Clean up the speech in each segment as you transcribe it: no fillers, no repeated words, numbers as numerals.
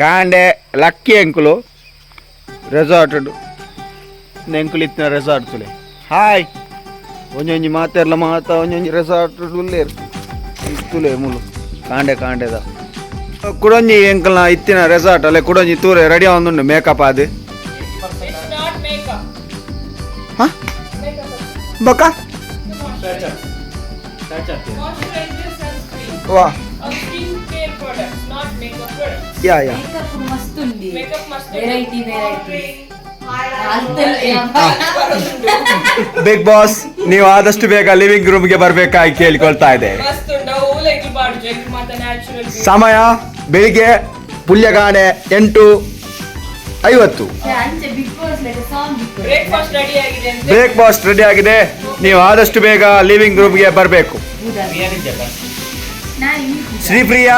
ಕಾಂಡೆ ಲಕ್ಕಿ ಎಂಕುಲು ರೆಸಾರ್ಟ್ ಎಂಕುಲು ಇತ್ತಿನ ರೆಸಾರ್ಟ್ ತುಲೆ. ಹಾಯ್, ಒಂಜೊಂಜಿ ಮಾತೆರ್ಲ ಮಾತ ಒಂಜೊಂಜಿ ರೆಸಾರ್ಟ್ ಉಲ್ಲೇರು ತುಲೆ. ಮುಲು ಕಾಂಡೆ ಕಾಂಡೆದ ಕುಡೊಂಜಿ ಎಂಕಲ್ನ ಇತ್ತಿನ ರೆಸಾರ್ಟ್ ಅಲ್ಲೇ ಕುಡೊಂಜಿ ತೂರೆ ರೆಡಿ ಆವೊಂದುಂಡು ಮೇಕಪ್ ಆದ್. It's not makeup. ಹಾ, ಬೊಕ್ಕ? Moisturizer, sunscreen. ವಾ. Or skin care products, not makeup products. Yeah yeah. Makeup ಮಸ್ತ್ ಉಂಡಿ. Makeup must variety variety. Big boss, ನೀವು ಆದಷ್ಟು ಬೇಗ ಲಿವಿಂಗ್ ರೂಮ್ಗೆ ಬರಬೇಕಾಗಿ ಕೇಳಿಕೊಳ್ತಾ ಇದೆ. ಮಸ್ತ್ ಉಂಡು ಅವು ಲೈಕ್ ಬಾಡ್ಜು ಎಂಕ್ ಮಾತ ನ್ಯಾಚುರಲ್. ಸಮಯ ಬೆಳಿಗ್ಗೆ ಪುಲ್ಯಗಾಣೆ 8:50. ಅಂಚೆ ಬಿಗ್ ಬಾಸ್ ಲೆಕ್ಕ ಸಾಂಗ್. ಬ್ರೇಕ್ಫಾಸ್ಟ್ ರೆಡಿ ಆಗಿದೆ ಅಂತ. ಬ್ರೇಕ್ಫಾಸ್ಟ್ ರೆಡಿ ಆಗಿದೆ. ನೀವು ಆದಷ್ಟು ಬೇಗ ಲಿವಿಂಗ್ ರೂಮ್ಗೆ ಬರಬೇಕು. ಶ್ರೀಪ್ರಿಯಾ,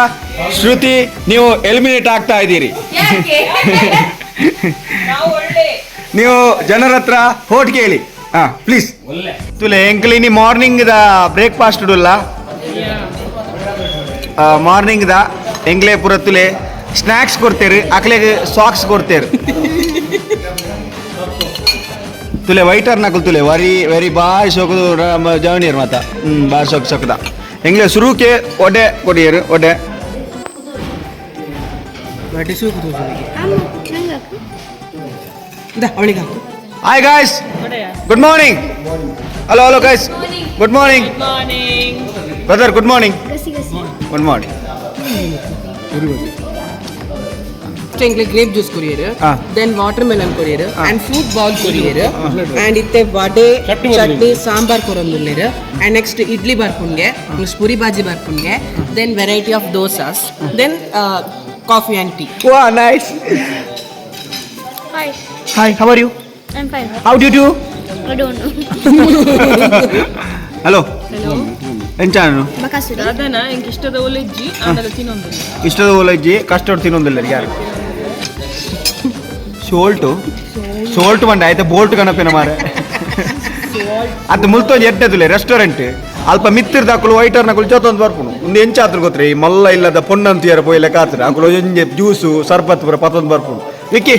ಶ್ರುತಿ, ನೀವು ಎಲಿಮಿನೇಟ್ ಆಗ್ತಾ ಇದ್ದೀರಿ. ಯಾಕೆ? ನಾವು ಒಳ್ಳೆ ನೀವು ಜನರ ಹತ್ರ ಹೋಟ್ ಕೇಳಿ. ಹಾ, ಪ್ಲೀಸ್ ತುಲೆ. ಎಂಕ್ಲಿನಿ ಮಾರ್ನಿಂಗ್ the breakfast ಉಡುಲ್ಲ. ಮಾರ್ನಿಂಗ್ the ಎಂಗ್ಲೆ ಪೂರ ತುಲೆ ಸ್ನ್ಯಾಕ್ಸ್ ಕೊಡ್ತೇರು, ಅಕ್ಲೆಗ್ ಸಾಕ್ಸ್ ಕೊಡ್ತೇರು. ತುಲೆ ವೈಟರ್ ನಕಲ್ ತುಲೆ, ವೆರಿ ವೆರಿ ಬಾರಿ ಸೋಕುದು ಜವನಿಯರ್ ಮಾತ. ಬಾರಿ ಸೋಕು ಸೋಕುದ. ಎಂಗ್ಲೆ ಸುರುಕೆ ಒಡೆ ಕೊಡಿಯರು, ಒಡೆ. ಬಡ್ಡಿ ಸೂಪ್. ಅವಳಿಗೆ ಹಾಕು. Hi guys, good morning. Hello, hello guys, good morning. Morning. Brother, good morning, good morning. ಎಂಕ್ಲೆ grape juice courier, then water melon courier and fruit bowl courier and ಇತ್ತೆ ವಡೆ, ಚಟ್ನಿ, ಸಾಂಬಾರ್ ಕೊರೊಂದುಲ್ಲೆರ್ ಅಂಡ್ ನೆಕ್ಸ್ಟ್ ಇಡ್ಲಿ ಬರ್ಪುನ್ಗೆ, ನೆಕ್ಸ್ಟ್ ಪುರಿ ಬಾಜಿ ಬರ್ಪುನ್ಗೆ, then variety of dosas, then coffee and tea. Wow, nice. Hi. Hi, how are you? I'm fine. How do do? I don't know. Hello. ಎಂಚಾನು? Bakasura. ದಾದನ ಎಂಕ್ ಇಷ್ಟದ ಒಲೆಜ್ಜಿ ಆಂಡಲ ತಿನ್ನೊಂದು. ಇಷ್ಟದ ಓಲಜ್ಜಿ, ಕಷ್ಟಡ್ ತಿನ್ನೊಂದಿಲ್ಲ ಯಾರು. ಸೋಲ್ಟು ಸೋಲ್ಟು ಬಂಡ ಆಯ್ತಾ? Bolt ಕಣಪಿನ ಮಾರೆ. ಅದು ಮುಲ್ತೊಂಜಿ ಎಡ್ಡೆದುಲೆ ರೆಸ್ಟೋರೆಂಟ್. ಅಲ್ಪ ಮಿತ್ತಿರ್ ದಾಕುಲು ವೈಟರ್ ನಕುಲು ಜೊತೊಂದು ಬರ್ಪುನು. ಒಂದು ಎಂಚಾತ್ರ ಗೊತ್ತ್ರಿ, ಈ ಮಲ್ಲ ಇಲ್ಲದ ಪೊಣ್ಣಂತ ಯಾರ ಪೋಯಿಲೆ ಕಾತ್ರ ಅಕುಲು ಒಂಜಿ ಜ್ಯೂಸು ಸರ್ಬತ್ ಪೂರ ಪತೊಂದು ಬರ್ಪುನು. ವಿಕ್ಕಿ,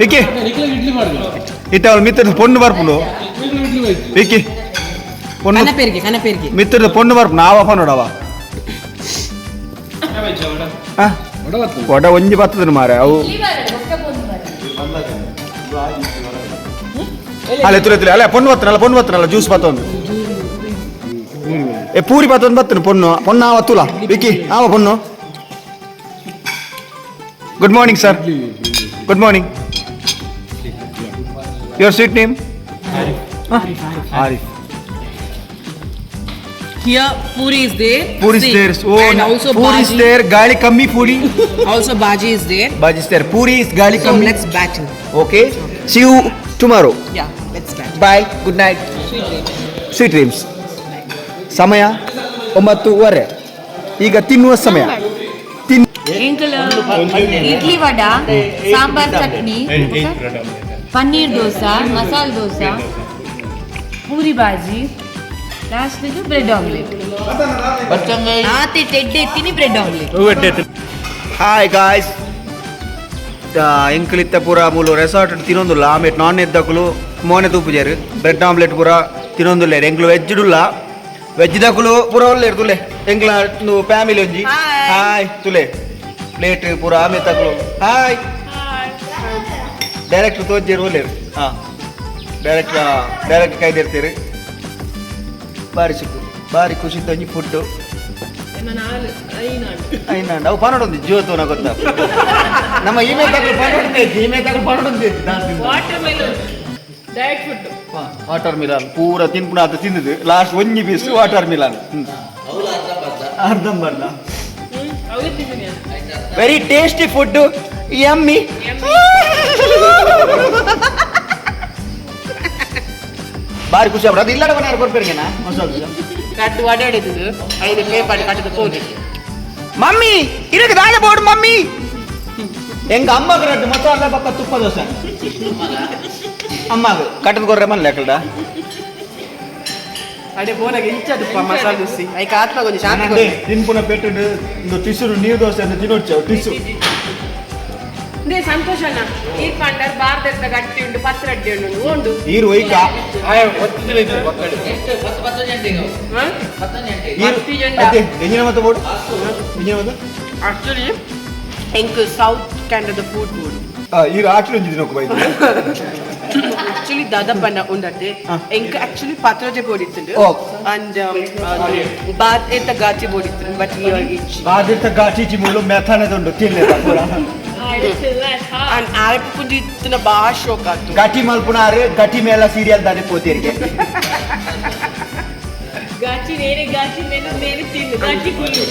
ವಿಕ್ಕಿ, ಇತ್ತ ಅವಳು ಮಿತ್ತಿರ್ದ ಪೊಣ್ಣು ಬರ್ಪುನು. ವಿಕ್ಕಿ, ಪೊಣ್ಣು. ಕನಪೇರಿಗೆ, ಕನಪೇರಿಗೆ. ಮಿತ್ತಿರ್ದ ಪೊಣ್ಣು ಬರ್ಪುನು. ಆವ ಪನ್ನೋಡವ ವಡ ಒಂಜಿ ಬತ್ತದ ಮಾರೆ ಅವು. ಅಲ್ಲ, ತುಲೆ ತುಲೆ. ಅಲ್ಲ, ಪೊಣ್ಣು ಬತ್ತನಲ್ಲ, ಪೊಣ್ಣು ಬತ್ತನಲ್ಲ, ಜ್ಯೂಸ್ ಬತ್ತೊಂದು. ಏ, ಪೂರಿ ಬತ್ತೊಂದು ಬತ್ತನು ಪೊಣ್ಣು. ಪೊಣ್ಣು ಆವ ತುಲ. ವಿಕ್ಕಿ, ಆವ ಪೊಣ್ಣು. Good morning sir, good morning. Your sweet name? Arif. Here puri is there. Puri See, there. Oh. And also puri bhaji. There ಗಾಳಿ ಕಮ್ಮಿ puri. Also bhaji is there. Bhaji there, puri is ಗಾಳಿ So ಕಮ್ಮಿ. Let's battle. Okay, see you tomorrow. Yeah, let's battle. Bye, good night, sweet dreams. ಸಮಯ 9:30. ಈಗ ತಿನ್ನುವ ಸಮಯ. ತಿನ್. ಎಂಕಲ್ idli, vada, sambar, chutney, paneer dosa, masala dosa, puri bhaji, last bread omelette. ಆತೆ ಟೆಡ್ಡೆ ಎತ್ತೀನಿ ಬ್ರೆಡ್ ಆಮ್ಲೆಟ್. ಹಾಯ್ ಗಾಯ್ಸ್, ಎಂಕುಲಿತ್ತ ಪೂರ ಮೂಲು ರೆಸಾರ್ಟ್ ತಿನ್ನೊಂದುಲ್ಲ. ಆಮೇಲೆ ನಾನ್ ವೆಜ್ ದಕುಲು ಮೋನೆ ತೂಪುಜಾರು. ಬ್ರೆಡ್ ಆಮ್ಲೆಟ್ ಪೂರ ತಿನ್ನೊಂದುಲ್ಲೇರು. ಎಂಕ್ಲು ವೆಜ್ ಡುಲ್ಲ, ವೆಜ್ ದಕುಲು ಪೂರ ಒಲ್ಲೇರು. ತುಲೆ, ಎಂಕ್ಲ ಫ್ಯಾಮಿಲಿ ಒಂಜಿ. ಹಾಯ್. ತುಲೆ ಪ್ಲೇಟ್ ಪೂರ. ಆಮೇಲೆ ತಕುಲು ಹಾಯ್ ಡೈರೆಕ್ಟ್ ತೋಜೇರು ಒಲ್ಲೇರು. ಹಾಂ, ಡೈರೆಕ್ಟ್ ಡೈರೆಕ್ಟ್ ಕೈದಿರ್ತೀರಿ. ಬಾರಿ ಸುಕ್ಕು, ಬಾರಿ ಖುಷಿ ಒಂಜಿ ಫುಡ್ಡು. ಐನಾಂಡ್ ಅವು ಪನಡೊಂದು ಜೀವತೋನ ಗೊತ್ತಾ? ನಮ್ಮ ಇಮೆ ತಗಲು ಪನಡೊಂದು, ಇಮೆ ತಗಲು ಪನಡೊಂದು. Water melon diet food. Water Milan ಪೂರ ತಿನ್ಪುಣ ಅದು ತಿಂದಿದ್ದು. ಲಾಸ್ಟ್ ಒಂಜಿ ಪೀಸ್ ವಾಟರ್ ಮಿಲಾನ್ ಅರ್ಧಂಬರ್ಧ. ಅವೇ ತಿಂದಿನಿ. Very tasty food, yummy. ಬಾರಿ ಖುಷಿ ಆಗ್ಬಿಡು. ಅದು ಇಲ್ಲ, ಯಾರು ಕೊಡ್ಪೇರಿಗೆನಾ ಮಸಾಲೆ ದೋಸೆ? ಕಟ್ಟು ವಡೆ ಹಿಡಿದು ಐದು ಪೇಪರ್ ಕಟ್ಟದ ಹೋಗಿ. ಮಮ್ಮಿ, ಇದಕ್ಕೆ ದಾದ ಬೋರ್ಡ್ ಮಮ್ಮಿ. ಎಂಗ ಅಮ್ಮಗ ರಡ್ಡು ಮಸಾಲೆ ಪಕ್ಕ ತುಪ್ಪ ದೋಸೆ. ಅಮ್ಮಗ ಕಟ್ಟದ ಕೊರ್ರೆ ಮನ್ಲೆ ಅಕಲ್ಡ. ಅಡೆ ಬೋನಾಗ ಇಂಚದುಪ್ಪ ಮಸಾಲೆ ದೋಸೆ ಐಕ ಆತ್ಮ ಕೊಂಚ ಶಾಂತಿ ಕೊರ್ಲೆ. ತಿನ್ಪುನ ಪೆಟ್ಟು ಇಂದು ಟಿಸುರು ನೀರು ದೋಸೆ ಅಂತ ತಿನ್ನೊಡ್ಚು ಟಿಸು. ಇಂದೇ ಸಂತೋಷ ಅಣ್ಣ ಈರ್ ಪಂಡರ್ ಬಾರ್ದೆತ್ತ ಗಟ್ಟಿ ಉಂಡು ಪತ್ರ ಅಡ್ಡಿ ಉಂಡು ಉಂಡು. ಈರು ಒಯ್ಕ. ಹಾ? ಈರು ಪತ್ತಿ ಜಂಡ. ಅದೇ ಎಂಜಿನ ಮತ್ತೆ ಬೋಡು ಎಂಜಿನ ಮತ್ತೆ. ಆಕ್ಚುಲಿ ಎಂಕ್ ಸೌತ್ ಕ್ಯಾಂಡದ ಫುಡ್ ಬೋಡು. ಈರು ಆಕ್ಚುಲಿ ಒಂಜಿ ದಿನಕ್ಕೆ ಬೈದು. ಆಕ್ಚುಲಿ ದಾದಪ್ಪನ ಉಂಡತೆ ಎಂಕ್ ಆಕ್ಚುಲಿ ಪತ್ರೊಡೆ ಬೋಡಿತ್ತುಂಡು. ಓ. ಅಂಡ್ ಬಾತ್ ಎತ್ತ ಗಾಚಿ ಬೋಡಿತ್ತುಂಡು ಬಟ್ ಇಚ್ಚಿ. ಬಾದಿರ್ತ ಗಾಚಿ ಮುಳ್ಳು ಮೆಥಾನೆದುಂಡು ತಿನ್ಲೆ ಪೂರ. ಅಂಡ್ ಆರೆಪ್ ಪುಂಜಿ ಇತ್ತಿನ ಬಾ ಶೋಕ್ ಆತು. ಗಟಿ ಮಲ್ಪುನಾರು ಗಟಿ ಮೇಲ ಸೀರಿಯಲ್ ದಾದೆ ಪೋತೇರಿಗೆ. ಗಾಚಿ ನೇರೆ ಗಾಚಿ ನೇನು ನೇನು ತಿನ್ನು ಗಾಚಿ ಕುಲ್ಲು.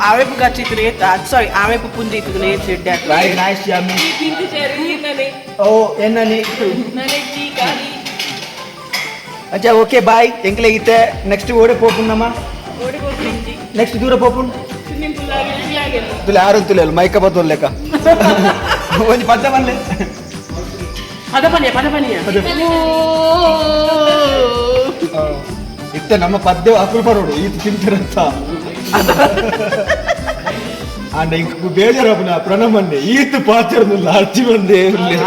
ಆರೆಪ್ ಗಾಚಿ ಇತ್ತು ಸಾರಿ ಆರೆಪ್ ಪುಂಜಿ ಇತ್ತು ನೇತ್ ಇಡ್ಡೆ. ಬಾಯ್ ನೈಸ್ ಯಮ್ಮಿ. ಈ ತಿಂದು ಸೇರಿ ನನೆ. ಓ ಎನ್ನನಿ. ನನೆ ಟೀ ಕಾಫಿ. ಅಚ್ಚಾ ಓಕೆ ಬಾಯ್ ಎಂಕ್ಲೆಗಿತ್ತೆ ನೆಕ್ಸ್ಟ್ ಓಡೆ ಪೋಪುನ್ನಮ್ಮ. ಓಡಿ ಹೋಗ್ತಿಂಜಿ. ನೆಕ್ಸ್ಟ್ ದೂರ ಪೋಪುನ್. ಸ್ವಿಮ್ಮಿಂಗ್ ಪೂಲ್ ಆಗಿ ಆಗಿಲ್ಲ. ತುಲೆ ಆರು ತುಲೆ ಮೈಕ ಬತ್ತೊಲ್ ಲೆಕ್ಕ ಒಂಜಿ ಪದ್ದ ಬನ್ಲೆ. ಪದ ಪನಿಯ ಪದ ಪನಿಯ. ಇತ್ತೆ ನಮ್ಮ ಪದ್ಯ ಅಕುಲ್ ಬರೋಡು ಈತ ತಿಂತಿರಂತ ಅಂಡ ಇಂಕ್ ಬೇಜಾರಪ್ಪನ ಪ್ರಣಮನ್ನೆ ಈತ ಪಾತ್ರನುಲ್ಲ ಅರ್ಜಿ ಬಂದೆ.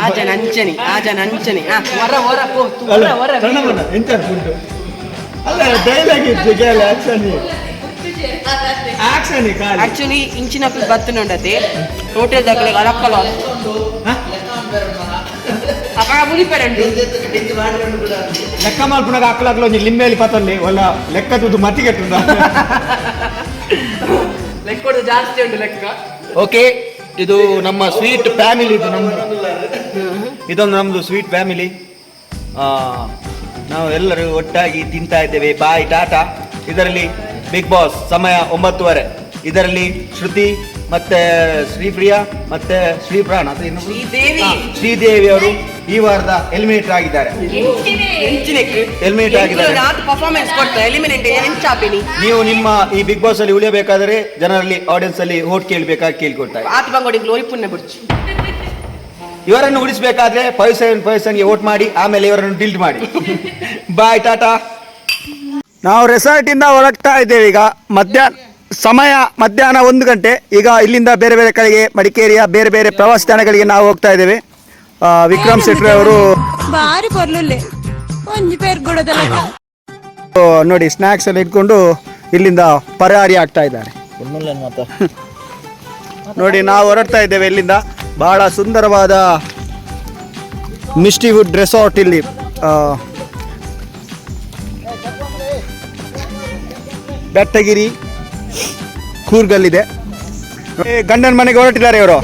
ಆಜನ ಅಂಚನಿ ಆಜನ ಅಂಚನಿ ಹೊರ ಹೊರ ಪೋ ಹೊರ ಹೊರ. ಪ್ರಣಮನ್ನ ಎಂತ ಉಂಟು ಅಲ್ಲ ಡೈಲಾಗ್ ಇತ್ತು ಕೇಳ ಆಕ್ಷನ್ ಆಕ್ಷನ್ ಖಾಲಿ. ಆಕ್ಚುಲಿ ಇಂಚಿನ ಬತ್ತನುಂಡತೆ ಹೋಟೆಲ್ ದಾಖಲೆ ಅಲಕ್ಕಲ ಅಪ್ಪ ಬುಲಿಪರಂಡು. ಲೆಕ್ಕ ಮಲ್ಪುನಾಗ ಅಕ್ಕಲಾಗ್ಲ ಒಂಜಿ ಲಿಂಬೆಲಿ ಪತ್ತೊಂಡಿ ಒಲ್ಲ ಲೆಕ್ಕ ತೂದು ಮತ್ತಿಗೆಟ್ಟುಂಡ. ಲೆಕ್ಕ ಕೊಡು ಜಾಸ್ತಿ ಉಂಟು ಲೆಕ್ಕ. ಓಕೆ ಇದು ನಮ್ಮ ಸ್ವೀಟ್ ಫ್ಯಾಮಿಲಿ, ಇದು ನಮ್ಮ ಇದೊಂದು ನಮ್ಮದು ಸ್ವೀಟ್ ಫ್ಯಾಮಿಲಿ. ನಾವು ಎಲ್ಲರೂ ಒಟ್ಟಾಗಿ ತಿಂತಾ ಇದ್ದೇವೆ. ಬಾಯ್ ಟಾಟಾ. ಇದರಲ್ಲಿ ಬಿಗ್ ಬಾಸ್ ಸಮಯ 9:30. ಇದರಲ್ಲಿ ಶ್ರುತಿ ಮತ್ತೆ ಶ್ರೀಪ್ರಿಯಾ ಮತ್ತೆ ಶ್ರೀಪ್ರಾಣ್ ಅಥವಾ ಇನ್ನೊಬ್ರು? ಶ್ರೀದೇವಿ. ಶ್ರೀದೇವಿ ಅವರು ಈ ವಾರದ ಎಲಿಮಿನೇಟ್ ಆಗಿದ್ದಾರೆ. ಎಲಿಮಿನೇಟ್ ಆಗಿದ್ದಾರೆ. ಪರ್ಫಾರ್ಮೆನ್ಸ್ ಕೊಡ್ತಾ ಎಲಿಮಿನೇಟ್ ಎಂಚಾಪಿನಿ. ನೀವು ನಿಮ್ಮ ಈ ಬಿಗ್ ಬಾಸ್ ಅಲ್ಲಿ ಉಳಿಯಬೇಕಾದರೆ ಜನರಲ್ಲಿ ಆಡಿಯನ್ಸ್ ಅಲ್ಲಿ ಓಟ್ ಕೇಳಬೇಕಾಗಿ ಕೇಳಿಕೊಡ್ತಾರೆ. ಆತ ಬಂಗೋಡಿ ಗ್ಲೋರಿ ಪುಣ್ಯ ಬುಡ್ಚಿ. ಇವರನ್ನು ಉಳಿಸಬೇಕಾದ್ರೆ 5757ಗೆ ವೋಟ್ ಮಾಡಿ, ಆಮೇಲೆ ಇವರನ್ನು ಡಿಲ್ಟ್ ಮಾಡಿ. ಬಾಯ್ ಟಾಟಾ. ನಾವು ರೆಸಾರ್ಟಿಂದ ಹೊರಗ್ತಾ ಇದ್ದೇವೆ ಈಗ. ಮಧ್ಯಾಹ್ನ ಸಮಯ ಮಧ್ಯಾಹ್ನ 1 ಗಂಟೆ. ಈಗ ಇಲ್ಲಿಂದ ಬೇರೆ ಬೇರೆ ಕಡೆಗೆ ಮಡಿಕೇರಿಯ ಬೇರೆ ಬೇರೆ ಪ್ರವಾಸ ತಾಣಗಳಿಗೆ ನಾವು ಹೋಗ್ತಾ ಇದ್ದೇವೆ. ವಿಕ್ರಮ್ ಶೆಟ್ಟಿ ಅವರು ಬಾರಿ ಪೊರ್ಲುಲ್ಲೆ ಒಂಜಿ ಪೇರ್ ಗುಡದಲ್ಲ. ನೋಡಿ ಸ್ನ್ಯಾಕ್ಸ್ ಎಲ್ಲ ಇಟ್ಕೊಂಡು ಇಲ್ಲಿಂದ ಪರಾರಿ ಆಗ್ತಾ ಇದ್ದಾರೆ. ನೋಡಿ ನಾವು ಹೊರಡ್ತಾ ಇದ್ದೇವೆ ಇಲ್ಲಿಂದ. ಬಹಳ ಸುಂದರವಾದ Misty wood resort ಇಲ್ಲಿ. ಬೆಟ್ಟಗಿರಿ ಕೂರ್ಗಲ್ಲಿದೆ. ಗಂಡನ ಮನೆಗೆ ಹೊರಟಿದ್ದಾರೆ ಇವರು.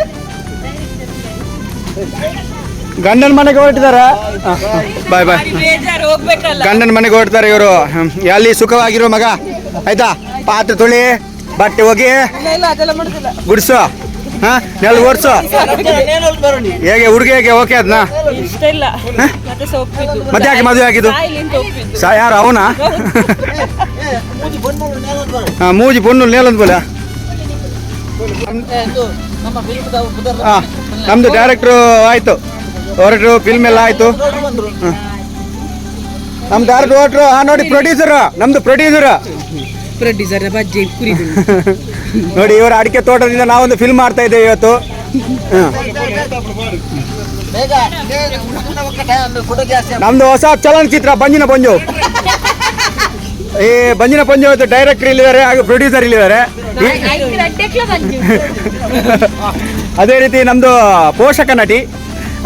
ಗಂಡನ ಮನೆಗೆ ಹೊರಟಿದ್ದಾರೆ. Bye bye. ಗಂಡನ ಮನೆಗೆ ಹೊರಡ್ತಾರೆ ಇವರು. ಅಲ್ಲಿ ಸುಖವಾಗಿರೋ ಮಗ ಆಯ್ತಾ? ಪಾತ್ರೆ ತೊಳಿ, ಬಟ್ಟೆ ಒಗಿ, ಗುಡ್ಸು, ಹಾ ನೆಲ ಓಡಿಸು. ಹೇಗೆ ಹುಡುಗಿ ಹೇಗೆ ಓಕೆ ಅದನ್ನ? ಮತ್ತೆ ಯಾಕೆ ಮದುವೆ ಆಗಿದ್ದು? ಸಾ ಯಾರು ಅವನಾ? ಹಾ ಮೂಜಿ ಪೊಣ್ಣು ನೇಲಂದ್ ಬೋಲ. ಹಾ ನಮ್ದು ಡೈರೆಕ್ಟ್ರು ಆಯ್ತು, ಹೊರಟರು, ಫಿಲ್ಮ್ ಎಲ್ಲ ಆಯ್ತು. ನಮ್ ಡೈರೆಕ್ಟರ್ ಹೊರಟ್ರು. ಹಾ ನೋಡಿ ಪ್ರೊಡ್ಯೂಸರ್, ನಮ್ದು ಪ್ರೊಡ್ಯೂಸರ್. ಪ್ರೊಡ್ಯೂಸರ್ ಬಜ್ಜಿ ಕುರಿ. ನೋಡಿ ಇವರ ಅಡಿಕೆ ತೋಟದಿಂದ ನಾವೊಂದು ಫಿಲ್ಮ್ ಮಾಡ್ತಾ ಇದ್ದೇವೆ ಇವತ್ತು. ನಮ್ದು ಹೊಸ ಚಲನಚಿತ್ರ ಬಂಜಿನ ಪಂಜು. ಈ ಬಂಜಿನ ಪಂಜು ಇವತ್ತು ಡೈರೆಕ್ಟರ್ ಇಲ್ಲಿದ್ದಾರೆ ಹಾಗೂ ಪ್ರೊಡ್ಯೂಸರ್ ಇಲ್ಲಿದ್ದಾರೆ. ಅದೇ ರೀತಿ ನಮ್ದು ಪೋಷಕ ನಟಿ,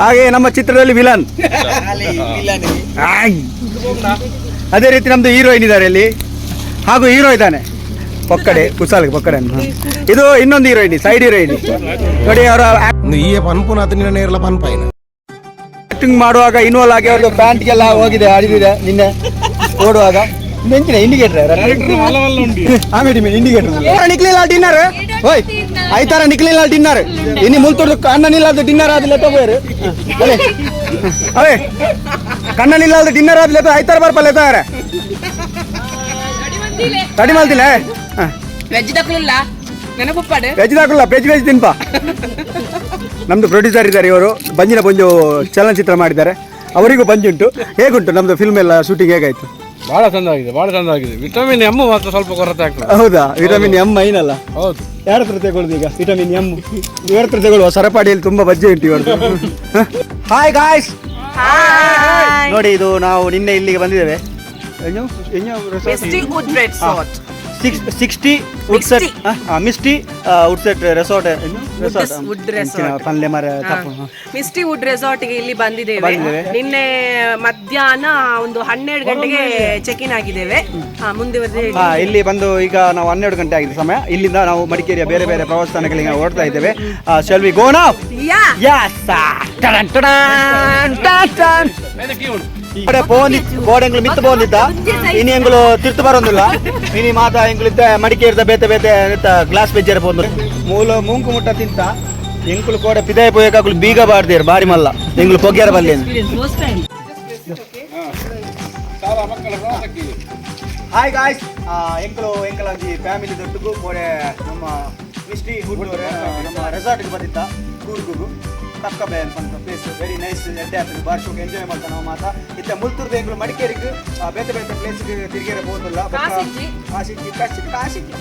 ಹಾಗೆ ನಮ್ಮ ಚಿತ್ರದಲ್ಲಿ ವಿಲನ್, ಅದೇ ರೀತಿ ನಮ್ದು ಹೀರೋಯಿನ್ ಇದ್ದಾರೆ ಇಲ್ಲಿ, ಹಾಗೂ ಹೀರೋ ಇದ್ದಾನೆ ಪಕ್ಕಡೆ ಕುಸಾಲ್ ಪಕ್ಕಡೆ. ಇದು ಇನ್ನೊಂದು heroine, side heroine. ನೋಡಿ ಅವರ ಆಕ್ಟಿಂಗ್ ಮಾಡುವಾಗ ಇನ್ವಾಲ್ವ್ ಆಗಿ ಅವ್ರದ್ದು ಪ್ಯಾಂಟ್ಗೆಲ್ಲ ಹೋಗಿದೆ, ಅಡಿದಿದೆ ನಿನ್ನೆ ಓಡುವಾಗ. ನೆಂಚಿನ ಇಂಡಿಕೇಟರ್ ಆಮೇಲೆ ಇಂಡಿಕೇಟರ್ ನಿಕ್ಲಿಲ್ಲ ಡಿನ್ನರ್. ಓಯ್ ಐತಾರ ನಿಕ್ಲಿಲ್ಲ ಡಿನ್ನರ್. ಇನ್ನು ಮುಲ್ತೊಡ್ದು ಕಣ್ಣನಿಲ್ಲ ಡಿನ್ನರ್ ಆದಿಲ್ಲ ತಗೋರು. ಅವೇ ಕಣ್ಣನಿಲ್ಲ ಡಿನ್ನರ್ ಆದಿಲ್ಲ ಐತಾರ ಬರ್ಪಲ್ಲ ಎತ್ತಾರೆ ತಡಿ ಮಲ್ತಿಲ್ಲ. ವೆಜ್ ದಕ್ಕಲಿಲ್ಲ ನೆನಪುಪ್ಪಾಡು. ವೆಜ್ ದಾಕಲ್ಲ, ವೆಜ್ ವೆಜ್ ತಿನ್ಪ. ನಮ್ದು ಪ್ರೊಡ್ಯೂಸರ್ ಇದ್ದಾರೆ ಇವರು. ಬಂಜಿನ ಪಂಜು ಚಲನಚಿತ್ರ ಮಾಡಿದ್ದಾರೆ, ಅವರಿಗೂ ಪಂಜುಂಟು. ಹೇಗುಂಟು ನಮ್ದು ಫಿಲ್ಮ್ ಎಲ್ಲ ಶೂಟಿಂಗ್ ಹೇಗಾಯ್ತು? ಬಹಳ ಚಂದ ಆಗಿದೆ, ಬಹಳ ಚಂದ ಆಗಿದೆ. ವಿಟಮಿನ್ ಎಮ್ ಮಾತ್ರ ಸ್ವಲ್ಪ ಕೊರತೆ ಆಗ್ತದೆ. ಹೌದಾ? ವಿಟಮಿನ್ ಎಮ್ ಐನಲ್ಲ. ಹೌದು. ಯಾರ ಹತ್ರ ತಗೊಳ್ಳುದು ಈಗ ವಿಟಮಿನ್ ಎಮ್? ಇವರ ಹತ್ರ ತಗೊಳ್ಳುವ, ಸರಪಾಡಿಯಲ್ಲಿ ತುಂಬಾ ಬಜ್ಜೆ ಉಂಟು ಇವರದ್ದು. Hi guys, ನೋಡಿ ಇದು ನಾವು ನಿನ್ನೆ ಇಲ್ಲಿಗೆ ಬಂದಿದ್ದೇವೆ. 60 ವುಡ್ಸೆಟ್ ಮಿಸ್ಟಿ ವುಡ್ಸೆಟ್ ರೆಸಾರ್ಟ್. Wood resort. ಪಲ್ಲೆ ಮರ ತಪ್ಪು. ಮಿಸ್ಟಿ ವುಡ್ ರೆಸಾರ್ಟ್ ಗೆ ಇಲ್ಲಿ ಬಂದಿದ್ದೇವೆ. ಬಂದಿದ್ದೇವೆ. ನಿನ್ನೆ ಮಧ್ಯಾಹ್ನ ಒಂದು 12 ಗಂಟೆಗೆ ಚೆಕ್ ಇನ್ ಆಗಿದ್ದೇವೆ. ಮುಂದೆ ಇಲ್ಲಿ ಬಂದು ಈಗ ನಾವು 12 ಗಂಟೆ ಆಗಿದೆ ಸಮಯ. ಇಲ್ಲಿಂದ ನಾವು ಮಡಿಕೇರಿಯ ಬೇರೆ ಬೇರೆ ಪ್ರವಾಸ ಸ್ಥಾನಗಳಿಗೆ ನಾವು ಹೊರಡ್ತಾ ಇದ್ದೇವೆ. Shall we go now? Yeah. Yes. ಟಡನ್ ಟಡನ್ ton ton. ಬೋಡೆ ಎಂಗ್ಲು ಮಿತ್ತು ಪೋಂದಿತ್ತ ಇನಿ ಎಂಗ್ಲು ತಿರ್ತು ಬರೋದಿಲ್ಲ. ಇನಿ ಮಾತ ಎಂಗ್ಲು ಇತ್ತ ಮಡಿಕೇರಿದ ಬೇತೆ ಬೇತೆ ಗ್ಲಾಸ್ ಬೆಜ್ಜರ ಪೋಂದು ಮೂಲ ಮೂಂಕು ಮುಟ್ಟ ತಿಂತ ಎಂಕುಲು ಕೋಡೆ ಪಿದಾಯ ಪೋಯಕಾಕುಲು ಬೀಗ ಬಾರ್ದೇರು ಬಾರಿ ಮಲ್ಲ ಎಂಗ್ಲು ಪೊಗ್ಯಾರ ಬಲ್ಲೆ. ಹಾಯ್ ಗಾಯ್ಸ್, ಎಂಕಲು ಎಂಕಲಾಂಜಿ ಫ್ಯಾಮಿಲಿ ದೊಡ್ಡಗು ಕೋಡೆ ನಮ್ಮ ಮಿಸ್ಟಿ ಫುಡ್ ನಮ್ಮ ರೆಸಾರ್ಟ್ಗೆ ಬಂದಿತ್ತ. ಕೂರ್ಗುಗು ತಕ್ಕ ಬೇನ್ ಪಂತ place very nice. ಎಡ್ಡೆ ಆಗ್ತದೆ, ಬಾರಿ ಶೋಕ್ ಎಂಜಾಯ್ ಮಾಡ್ತಾ ನಾವು ಮಾತಾ. ಇತ್ತ ಮುಲ್ತುರ್ದು ಎಂಕಲು ಮಡಿಕೇರಿಗೆ ಬೇತೆ ಬೇತೆ ಪ್ಲೇಸ್ಗೆ ತಿರುಗೇರೆ ಹೋದಿಲ್ಲ. ಕಾಸಿಜ್ಜಿ. ಕಾಸಿಜ್ಜಿ, ಕಾಸಿ ಕಾಸಿಜ್ಜಿ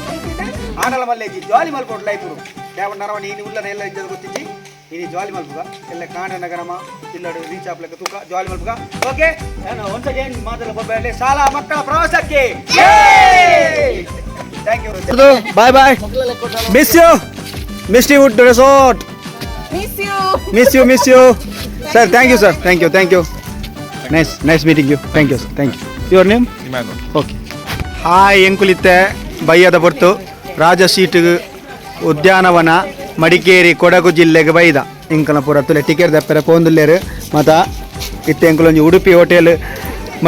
ಆನಲ ಮಲ್ಲೇಜಿ ಜಾಲಿ ಮಲ್ಪೊಡು ಲೈಪುರು ಯಾವ ನರವಣಿ ಇನಿ ಉಲ್ಲದ ಎಲ್ಲ ಇಜ್ಜದ ಗೊತ್ತಿಜ್ಜಿ. ಇನಿ ಜಾಲಿ ಮಲ್ಪುಗ ಎಲ್ಲ ಕಾಂಡ ನಗರಮ ಇಲ್ಲಡು ರೀಚ್ ಆಪ್ಲಕ್ಕ ತೂಕ ಜಾಲಿ ಮಲ್ಪುಗ. Okay, once again ಮಾತೆಲ್ಲ ಬೊಬ್ಬೆ ಶಾಲಾ ಮಕ್ಕಳ ಪ್ರವಾಸಕ್ಕೆ. Thank you, bye bye, miss you Misty Wood Resort. Miss you. Miss you, miss you sir. Thank you sir, thank you, thank you. Nice, nice meeting you. Thank you sir, thank you. Your name? Okay. Hi ಎಂಕುಲಿತ್ತೆ ಬಯ್ಯದ ಪೊರ್ತು ರಾಜ seat ಉದ್ಯಾನವನ ಮಡಿಕೇರಿ ಕೊಡಗು ಜಿಲ್ಲೆಗೆ ಬೈದ ಎಂಕಲ ಪೂರ ತುಲೆ ticket ದಪ್ಪರೆ ಪೋಂದುಲ್ಲೇರು ಮತ. ಇತ್ತೆ ಎಂಕುಲೊಂಜಿ Udupi hotel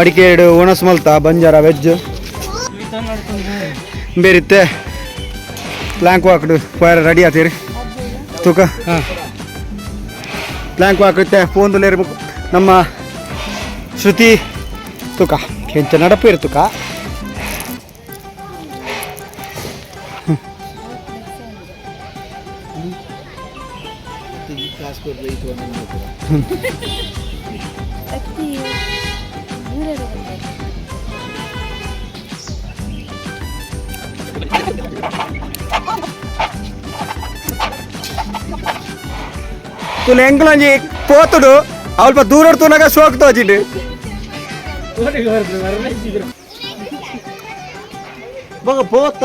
Madikeri ಉಣಸ್ ಮಲ್ತ ಬಂಜಾರ veg ಬೇರಿತ್ತೆ Planck ವಾಕ್ಡು ಪೋಯರ ready ಆತೀರಿ ತೂಕ Planck walk ಇತ್ತೆ ಪೋಂದುಲ್ಲೇರು ನಮ್ಮ ಶ್ರುತಿ ತೂಕ ಎಂಚ ನಡಪು ಇರ್ತುಕ. ತುಲೆ ಎಂಕಲೊಂಜಿ ಪೋತುಡು ಅಲ್ಪ ದೂರ ತೂನಗ ಶೋಕ್ ತೋಜಿಂಡು. ಪೋತ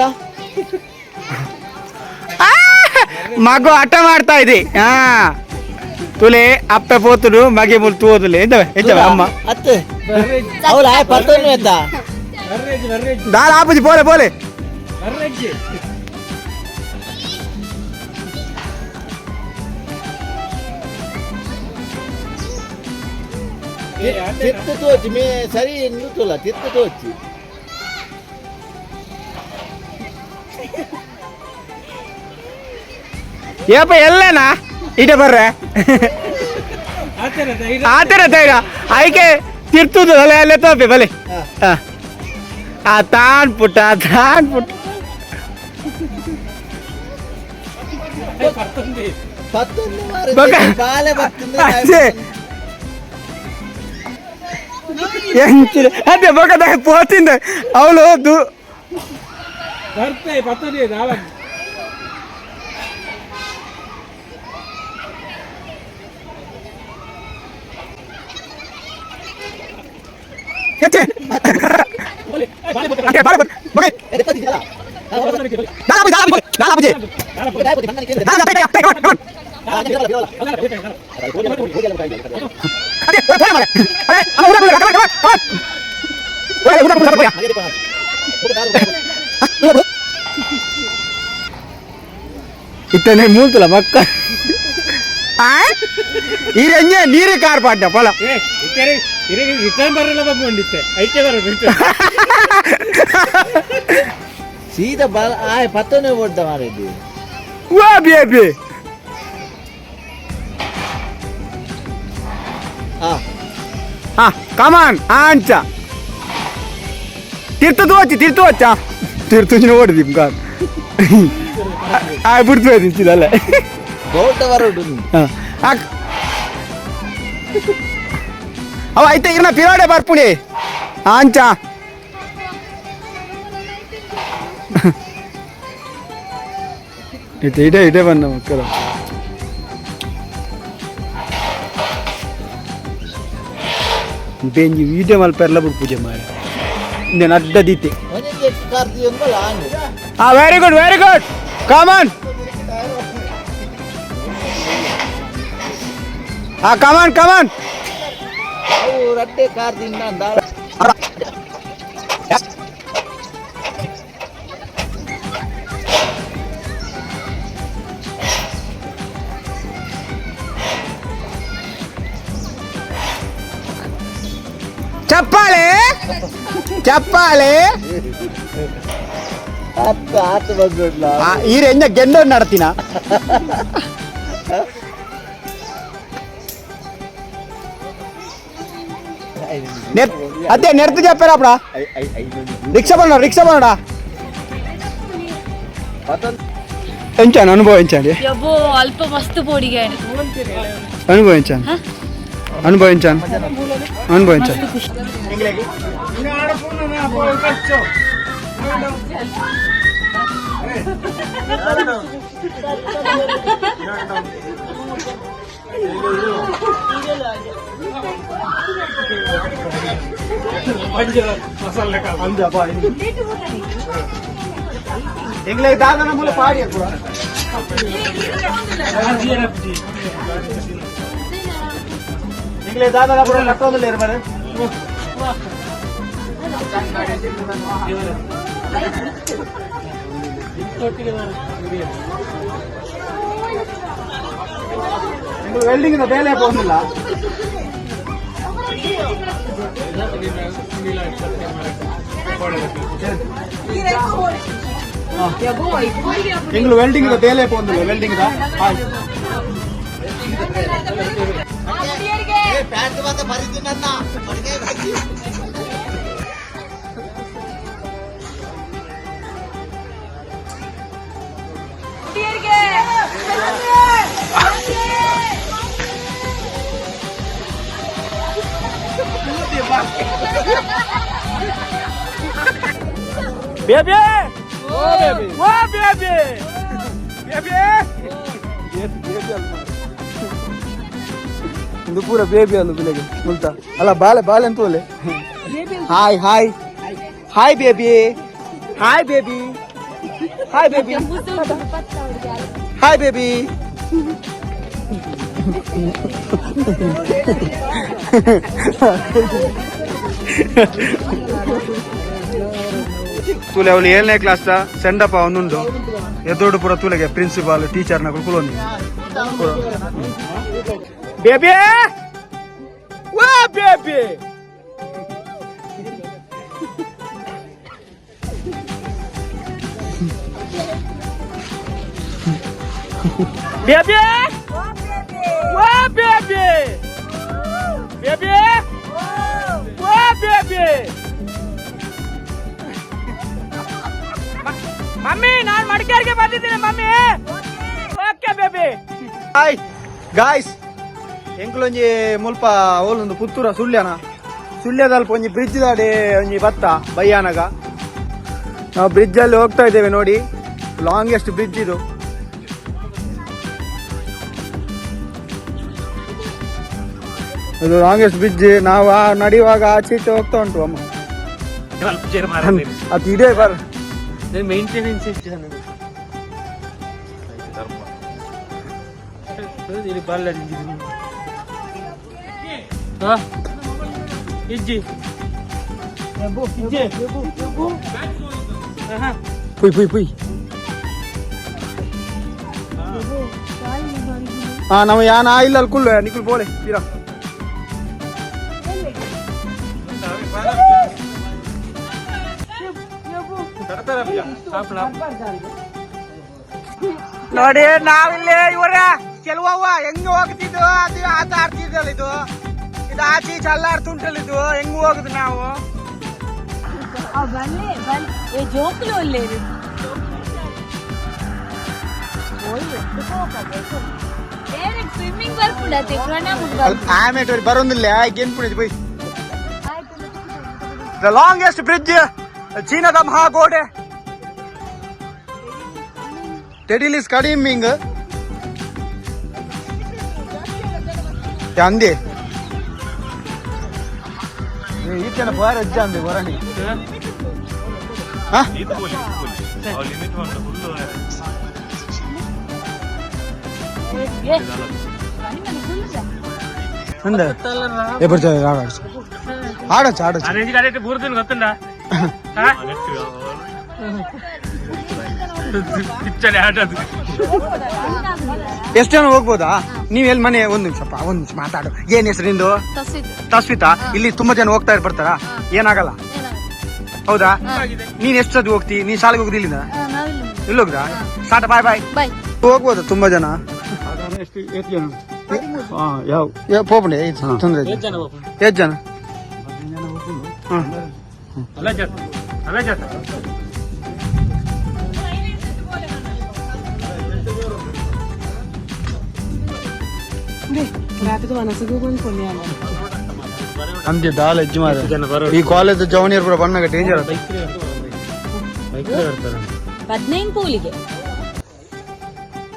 ಮಗು ಆಟ ಮಾಡ್ತಾ ಇದೆ. ಹಾ ತುಲೆ ಅಪ್ಪೆ ಪೋತುಡು ಮಗೆ ಮುಲ್ ತೂದುಲೆ ಎಂತವೆ ಎಂತವೆ ಅಮ್ಮ ಅತ್ತೆ ಅವಳ ಪತ್ತೊಂದು ಆಯ್ತಾ? ದಾಲ ಆಪುಜಿ ಪೋಲೆ ಪೋಲೆ. ತಿತ್ತು ತೋಚಿ ಮೇ ಸರಿ ನಿಲ್ತಲ್ಲ ತಿತ್ತು ತೋಚಿ. ಏಪ ಎಲ್ಲನಾ ಇಟ ಬರ್ರೆ ಆತರ ತೈರ ಆಯ್ಕೆ ತಿರ್ತುದು ಅಲ್ಲೇ ಅಲ್ಲೇ ತೋಪೆ ಬಲೆ. ಆ ತಾನ್ ಪುಟ್ಟ ತಾನ್ ಪುಟ್ಟ ಪತ್ತೊಂದು ಬೊಕ. ಬಾಲೆ ಬತ್ತೊಂದು. ಅದೇ ಎಂಚಿನ ಅದೇ ಬೊಕದ ಪೋತಿಂದ ಅವಳು ದು ಹೆಚ್ಚೆ. ಅದೇ, ಬಾಳೆ ಬೊಕ. ಬೊಕ. ದಾಲ ಬುಜಿ, ದಾಲ ಬುಜಿ, ದಾಲ ಬುಜಿ. ದಾಲ, ದಾಲ, ದಾಲ, come on, come on. ಅದೇ, ಹೋರೆ, ಹೋರೆ, ಅದೇ, ಅಮ್ಮ, ಊಟ ಕೊಡು, come on, come on, come on. ಹೋರೆ, ಊಟ ಕೊಡು, ಊಟ ಕೊಡು. ಊಟ ಕೊಡು. ಇತ್ತನೆ ಮೂಲ್ತಲ ಮಕ್ಕ ಈರೆಂಜೆ ನೀರು ಕಾರ್ ಪಾಡ್ನ ಪೊಲ. ರಿಟರ್ನ್ ಬರಲ್ಲ ಬಂದಿತ್ತೆ ಐತೆ ಬರ. ಸೀದಾ ಬಾಲ ಆಯ್ ಪತ್ತೊಂದು ಕೊಡ್ತ ಮಾರಿದ್ದು. ವಾ ಬೇಬಿ. ಹಾ ಹಾ ಕಮಾನ್ ಆಂಚ ತಿರ್ತು ತೋಚಿ ತಿರ್ತು ವಚ್ಚ ತಿರ್ತು ಓಡಿದಿ ಕಾರ್ ಆ ಬಿಡ್ತು ನಿಂಚಿದಲ್ಲ. ಬೋಟ ಬರೋಡು. ಅವ ಐತೆ ಇರ್ನ ಪಿರಾಡೆ ಬರ್ಪುಣಿ ಆಂಚ. ಇತ್ತೆ ಇಡೆ ಇಡೆ ಬನ್ನ ಮಕ್ಕಳು. ಬೇಂಜಿ ವೀಡಿಯೋ ಮಲ್ಪೆರ್ಲ ಬಿಡು ಪೂಜೆ ಮಾರೆ ಇಂದೇನು ಅಡ್ಡ ದೀತೆ. ಆ very good, very good, come on. ಆ ಕಮಾನ್ ಕಮಾನ್. ರಟ್ಟೆ ಕಾರ್ ತಿನ್ನ. ಚಪ್ಪಾಳೆ ಚಪ್ಪಾಳೆ. ಆತ ಆತ ಬಂದ್ಬಿಡ್ಲ. ಈ ಎಂಜ ಗೆಂಡ ನಡ್ತೀನ. ಅದೇ ನೆರ್ತು ಜಪ್ಪಾರ ರಿಕ್ಷಾ ಬಂದ, ರಿಕ್ಷಾ ಬಂದ. ಎಂಚಾನ ಅನುಭವ ಎಂಚಾಂಡಿ? ಯಬ್ಬೋ ಅಲ್ಪ ಮಸ್ತ್ ಪೋಡಿಗೆ. ಅನುಭವ ಎಂಚಾನ್, ಅನುಭವ ಎಂಚಾನ್, ಅನುಭವ ಎಂಚಾನ್? ಎಂಗ್ಲೇ ದಾದನ ಮೂಲ ಪಾಡಿ ಕೂಡ. ಎಂಗ್ಲೇ ದಾದನ ಕೂಡ ಕಟ್ಟೋದಿಲ್ಲ ಇರ್ಬಾರೆ. ವೆಲ್ಡಿಂಗ್ ಬೇಲೆ ಹೋಗಿಲ್ಲ. ಎಂಗ್ಲು ವೆಲ್ಡಿಂಗ್ ಬೇಲೆ ಪೋಂದಿಲ್ಲ ವೆಲ್ಡಿಂಗ್. ಹಾಯ್. ಪ್ಯಾಂಟ್ ಮಾತ್ರ ಬರೀತೀನನ್ನ. Baby oh baby baby. ಇದು ಪೂರ ಬೇಬಿ ಅಲ್ಲ ಬಿಲೆಗೆ ಮುಲ್ತ ಅಲ್ಲ ಬಾಲೆ ಬಾಲೆ ಅಂತ ಒಲೆ. Hi hi hi baby, hi baby, hi baby, hi baby. ತೂಲೆ ಅವಳು ಏಳನೇ ಕ್ಲಾಸ್ ಸೆಂಡಪ್ಪ ಒಂದುಂಡು ಎದ್ದೋಡು ಪೂರ ತೂಲೆಗೆ ಪ್ರಿನ್ಸಿಪಾಲ್ ಟೀಚರ್ ನಗಳು ಕುಲೊಂದು. ಬೇಬಿ ವಾ ಬೇಬಿ. ಬೇಬಿ ವಾ ಬೇಬಿ ಬೇಬಿ ವಾ ಬೇಬಿ. ಮಮ್ಮಿ ನಾನು ಮಡಿಕೇರಿಗೆ ಬಂದಿದ್ದೀನಿ mummy. Okay baby. Hi guys, ಎಂಕುಲೊಂಜಿ ಮುಲ್ಪ ಓಲೊಂದು ಪುತ್ತೂರ ಸುಳ್ಯನ ಸುಳ್ಯದಲ್ಪ ಒಂಜಿ ಬ್ರಿಡ್ಜ್ ದಾಡೆ ಒಂಜಿ ಬತ್ತ ಬಯ್ಯಾನಗ. ನಾವು ಬ್ರಿಡ್ಜ್ ಅಲ್ಲಿ ಹೋಗ್ತಾ ಇದ್ದೇವೆ ನೋಡಿ. ಲಾಂಗೆಸ್ಟ್ ಬ್ರಿಡ್ಜ್ ಇದು. ಇದು ಲಾಂಗೆಸ್ಟ್ ಬ್ರಿಡ್ಜ್. ನಾವು ಆ ನಡೆಯುವಾಗ ಆಚೆ ಈಚೆ ಹೋಗ್ತಾ ಉಂಟು ಅಮ್ಮ. ಅದು ಇದೇ ಬರ್ ಮೇಂಟೆನೆನ್ಸ್ ಬಲ್ಲ ಇಜ್ಜಿ ಇಜ್ಜಿ. ಪುಯ್ ಪುಯ್ ಪುಯ್. ಹಾ ನಮ್ಮ ಯಾನ ಇಲ್ಲ ಅಲ್ಲಿ ಕುಲ್ಲು ನಿಕುಲ್ ಬೋಲೆ ತೀರಾ. ನೋಡಿ ನಾವಿಲ್ಲೇ ಇವರ ಕೆಲವವ್ವ ಹೆಂಗ್ ಹೋಗ್ತಿದ್ದು ಅದು ಆಟ ಆಡ್ತಿದ್ದಲ್ಲ ಇದು ಇದು ಆಚೆ ಈಚೆ ಅಲ್ಲಾಡ್ತುಂಟಲ್ಲ ಇದು ಹೆಂಗ್ ಹೋಗುದು ನಾವು. ಜೋಕುಲು ಒಲ್ಲೇರು. ಸ್ವಿಮ್ಮಿಂಗ್ ಬರ್ಪುಡತೆ ಪ್ರಣಾಮ್. ಆಮೇಲೆ ಬರೋದಿಲ್ಲ ಗೆನ್ಪುಣಿದ್ by. The longest bridge, ಚೀನಾದ ಮಹಾಗೋಡೆ. ಟೆಡಿಲಿಸ್ ಕಡಿಮೆ ಹಿಂಗ ಅಂದೆ ಈತನ ಬಾರ ಅಜ್ಜ ಅಂದೆ ಬರಣಿ. ಆಡచ్చు ಆಡచ్చు ಆಡచ్చు. ಬೂರ್ದಿನ ಗೊತ್ತುಂಡ ಪಿಚ್ಚನೆ ಆಟದು. ಎಷ್ಟು ಜನ ಹೋಗ್ಬೋದಾ? ನೀವ್ ಎಲ್ಲಿ ಮನೆ? ಒಂದ್ ನಿಮಿಷಪ್ಪ, ಒಂದ್ ನಿಮಿಷ ಮಾತಾಡು. ಏನ್ ಹೆಸರು ನಿಂದು? ತಸ್ವಿತಾ. ಇಲ್ಲಿ ತುಂಬಾ ಜನ ಹೋಗ್ತಾ ಇರ್ಬರ್ತಾರ, ಏನಾಗಲ್ಲ? ಹೌದಾ? ನೀನ್ ಎಷ್ಟು ಸತಿ ಹೋಗ್ತಿ? ನೀನ್ ಶಾಲೆಗೆ ಹೋಗುದು ಇಲ್ಲಿಂದ? ಇಲ್ಲಿ ಹೋಗುದಾ? ಸಾಟ, ಬಾಯ್ ಬಾಯ್. ಬಾಯ್. ಹೋಗ್ಬೋದಾ ತುಂಬಾ ಜನ? ಪೋಪುಂಡೆ ತೊಂದ್ರೆ ಎಷ್ಟು ಜನ? ಅಂದೆ ದಾಲ್ ಹೆಜ್ಜೆ ಮಾರ. ಈ ಕಾಲೇಜ್ ಜವನಿಯರ್ ಕೂಡ ಬಣ್ಣಗ ಡೇಂಜರ್. 15 ಪೋಲಿಗೆ.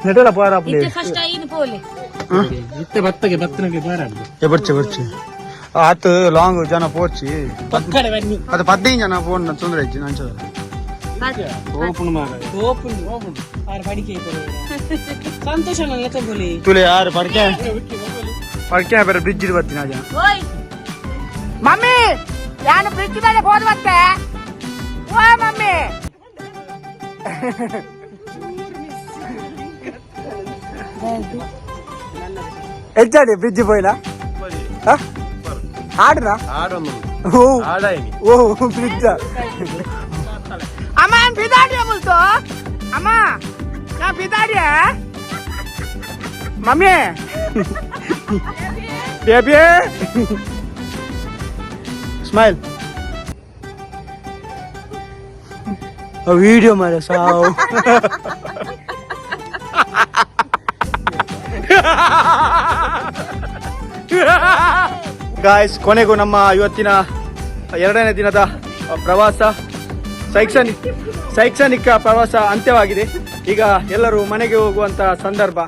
ನೆಟಲ ಪಾರ. ಇತ್ತೆ ಫಸ್ಟ್ ಐನು ಪೋಲಿ. ಇತ್ತೆ ಬತ್ತಗೆ ಬತ್ತನಗೆ ಬಾರಾಡ್ದು. ಬರ್ಚೆ ಬರ್ಚೆ ಆತು ಲಾಂಗ್ ಜನ ಪೋರ್ಚಿ. ಪಕ್ಕಡೆ ಬನ್ನಿ. ಅದು 15 ಜನ ಫೋನ್ ತೊಂದರೆ ಇಜ್ಜಿ ನಂಚದ. ಓಪನ್ ಮಾರ. ಓಪನ್ ಆರ್ ಪಡಿಕೆ ಸಂತೋಷ ಲೆಕ್ಕ ಬೋಲಿ. ತುಲೆ ಯಾರು ಪಡ್ಕೆ ಪಡ್ಕೆ ಬೇರೆ ಬ್ರಿಡ್ಜ್ ಬರ್ತೀನಿ ಜನ. ಓಯ್. ಮಮ್ಮಿ, ನಾನು ಬ್ರಿಡ್ಜ್ ಮೇಲೆ ಹೋದ್ ಮತ್ತೆ. ಓ ಮಮ್ಮಿ. ಹೆಚ್ಚಾಡಿ ಬ್ರಿಡ್ಜ್ ಪೋಯಿನ ಆಡ್ರಾ? ಓ ಓ ಬ್ರಿಡ್ಜ್. ಅಮ್ಮ, ನಾನು ಬಿದಾಡಿಯ ಮುಲ್ತು. ಅಮ್ಮ, ನಾ ಬಿದಾಡಿಯ mummy. Baby smile. Video ಮಾರೆ ಸಾವು. ಗಾಯ್ಸ್, ಕೊನೆಗೂ ನಮ್ಮ ಇವತ್ತಿನ ಎರಡನೇ ದಿನದ ಪ್ರವಾಸ, ಶೈಕ್ಷಣಿಕ ಪ್ರವಾಸ ಅಂತ್ಯವಾಗಿದೆ. ಈಗ ಎಲ್ಲರೂ ಮನೆಗೆ ಹೋಗುವಂತ ಸಂದರ್ಭ.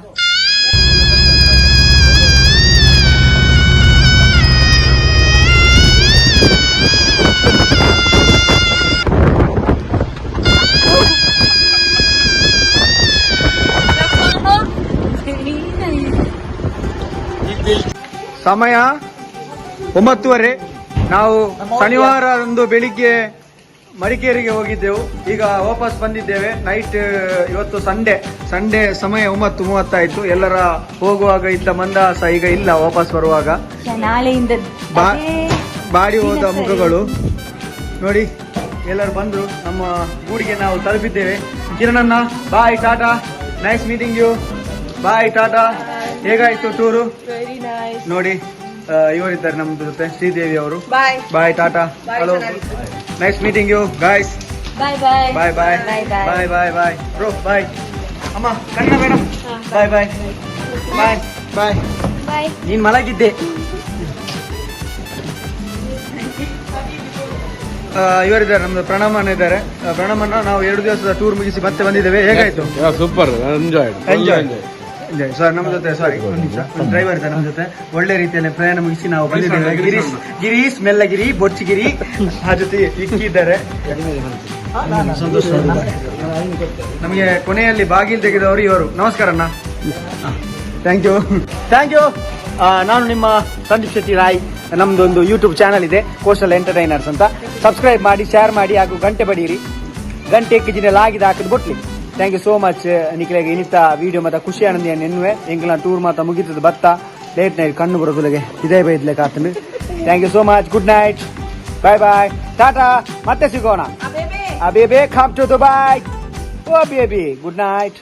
ಸಮಯ 9:30. ನಾವು ಶನಿವಾರದಂದು ಬೆಳಿಗ್ಗೆ ಮಡಿಕೇರಿಗೆ ಹೋಗಿದ್ದೆವು. ಈಗ ವಾಪಸ್ ಬಂದಿದ್ದೇವೆ ನೈಟ್. ಇವತ್ತು ಸಂಡೇ. ಸಂಡೇ ಸಮಯ 9:30 ಆಯ್ತು. ಎಲ್ಲರ ಹೋಗುವಾಗ ಇದ್ದ ಮಂದಹಾಸ ಈಗ ಇಲ್ಲ ವಾಪಸ್ ಬರುವಾಗ. ನಾಳೆಯಿಂದ ಬಾಡಿ ಹೋದ ಮುಖಗಳು ನೋಡಿ. ಎಲ್ಲರೂ ಬಂದ್ರು. ನಮ್ಮ ಗೂಡಿಗೆ ನಾವು ತಲುಪಿದ್ದೇವೆ. ಕಿರಣಣ್ಣ, bye, tata, nice meeting you, bye, tata. ಹೇಗಾಯ್ತು ಟೂರು? Very nice. ನೋಡಿ, ಇವರಿದ್ದಾರೆ ನಮ್ಮ ಜೊತೆ, ಶ್ರೀದೇವಿ ಅವರು. Bye. Bye, tata. Hello, nice meeting you guys. Bye bye. Bye bye. Bye bye. Bye bye bye bro, bye. ಅಮ್ಮ, Kannada madam, bye bye bye bye. Bye. ನೀನ್ ಮಲಗಿದ್ದೆ. ಇವರಿದ್ದಾರೆ, ನಮ್ದು ಪ್ರಣಮಣ್ಣ ಇದ್ದಾರೆ. ಪ್ರಣಮಣ್ಣ, ನಾವು 2 ದಿವಸದ ಟೂರ್ ಮುಗಿಸಿ ಮತ್ತೆ ಬಂದಿದ್ದೇವೆ. ಹೇಗಾಯ್ತು? Super, enjoy. Enjoy enjoy sir ನಮ್ಮ ಜೊತೆ, ಸಾರಿ, ಒಂದು ನಿಮಿಷ, ಒಂದು ಡ್ರೈವರ್ ಇದ್ದಾರೆ ನಮ್ಮ ಜೊತೆ. ಒಳ್ಳೆ ರೀತಿಯಲ್ಲಿ ಪ್ರಯಾಣ ಮುಗಿಸಿ ನಾವು ಬಂದಿದ್ದೇವೆ. ಗಿರೀಶ್, ಗಿರೀಶ್ ಮೆಲ್ಲಗಿರಿ ಬೊಚ್ಚಿಗಿರಿ, ಆ ಜೊತೆ ಇಕ್ಕಿ ಇದ್ದಾರೆ. ಸಂತೋಷ ನಮಗೆ. ಕೊನೆಯಲ್ಲಿ ಬಾಗಿಲು ತೆಗೆದವರು ಇವರು. ನಮಸ್ಕಾರ ಅಣ್ಣ. Thank you, thank you. ನಾನು ನಿಮ್ಮ ಸಂದೀಪ್ ಶೆಟ್ಟಿ ರಾಯ್. ನಮ್ದೊಂದು ಯೂಟ್ಯೂಬ್ ಚಾನಲ್ ಇದೆ, ಕೋಸ್ಟಲ್ ಎಂಟರ್ಟೈನರ್ಸ್ ಅಂತ. ಸಬ್ಸ್ಕ್ರೈಬ್ ಮಾಡಿ, ಶೇರ್ ಮಾಡಿ ಹಾಗೂ ಗಂಟೆ ಬಡೀರಿ. ಗಂಟೆ ಎಕ್ಕಿಜಿನ ಲಾಗಿದ ಹಾಕಿದ್ ಬೊಟ್ಲಿ. Thank you so much. ನಿಖಿಲಾಗ ಇನಿತ video ಮಾತ ಖುಷಿ ಆನಂದ ನೆನ್ನುವೆ. ಎಂಕಲ್ನ ಟೂರ್ ಮಾತ ಮುಗಿತದ ಬತ್ತ. ಲೇಟ್ ನೈಟ್ ಕಣ್ಣು ಬರೋದುಲಗೆ ಇದೇ ಬೈದ್ಲೆ ಕಾತಂಡು. Thank you so much. Good night, bye bye, tata. ಮತ್ತೆ ಸಿಗೋಣ. ಆ baby, come to Dubai. Oh baby, good night.